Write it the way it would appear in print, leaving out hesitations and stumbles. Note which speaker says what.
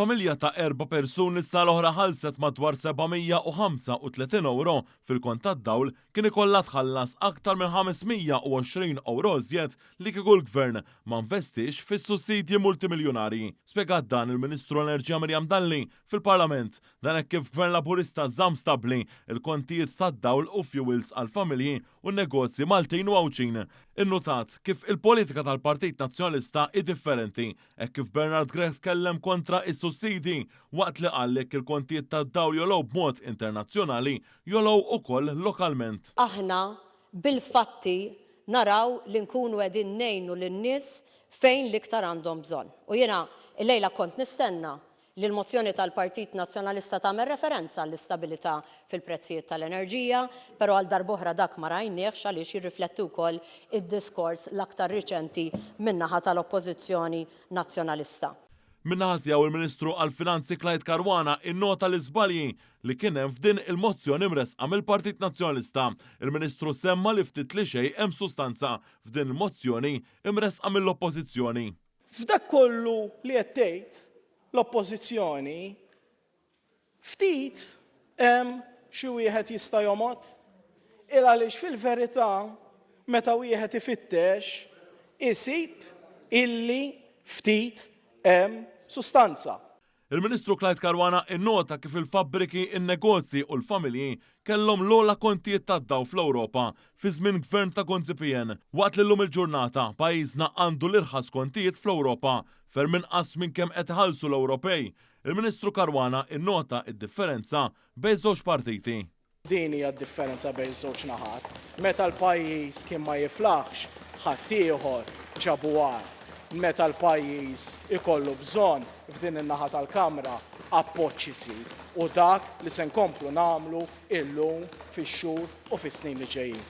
Speaker 1: Familja ta' erba' persuni s-sena l-oħra ħallset madwar 735 ewro fil-kont tad-dawl kien ikollha tħallas aktar minn 520 ewro iżjed li kieku l-Gvern ma nvestiex fis-sussidji multimiljunarji. Spjegat dan il-Ministru Enerġija Miriam Dalli fil-Parlament. Dan hekk kif Gvern Laburista żamm stabbli l-kontijiet tad-dawl u fuels għall-familji u n-negozji Maltin u Għawdxin. Innutat kif il-politika tal-Partit Nazzjonalista hi differenti hekk kif Bernard Grech tkellem kontra s-sussidji waqt li qal li jekk il-kontijiet tad-dawl jogħlew b'mod internazzjonali, jogħlew ukoll lokalment.
Speaker 2: Aħna bil-fatti naraw li nkunu qegħdin ngħinu lin-nies fejn l-iktar għandhom bżonn. U jiena illejla kont nistenna li l-mozzjoni tal-Partit Nazzjonalista tagħmel referenza għall-istabilità fil-prezzijiet tal-enerġija, però għal darb'oħra dak ma rajniehx għaliex jirrifletti wkoll id-diskors l-aktar riċenti min-naħa tal-Oppożizzjoni Nazzjonalista.
Speaker 1: Min-naħa tiegħu il-Ministru għall-Finanzi Clyde Caruana innota l-iżbalji li kien hemm f'din il-mozzjoni mressqa mill-Partit Nazzjonalista. Il-Ministru semma li ftit li xejn hemm sustanza f'din il-mozzjoni mressqa mill-Oppożizzjoni.
Speaker 3: F'dak kollu li qed tgħid l-Oppożizzjoni, ftit hemm xi wieħed jista' jomgħod. Il għaliex fil-verità meta wieħed ifittex isib illi ftit hemm sustanza.
Speaker 1: Il-Ministru Clyde Caruana innota kif il-fabbriki, in-negozji u l-familji kellhom l-ogħla kontijiet tad-dawl fl-Ewropa fi żmien Gvern ta' Gonzi PN, waqt li llum il-ġurnata pajjiżna għandu l-irħas kontijiet fl-Ewropa, ferm inqas minn kemm qed iħallsu l-Ewropej. Il-Ministru Caruana innota d-differenza bejn żewġ partiti.
Speaker 3: Din hija d-differenza bejn iż-żewġ naħat. Meta l-pajjiż kien ma jiflaħx, ħaddieħor ġabu agħar. Meta l-pajjiż ikollu bżonn, f'din in-naħa tal-Kamra, appoġġ isir. U dak li se nkomplu nagħmlu illum, fix-xhur u fis-snin li ġejjin.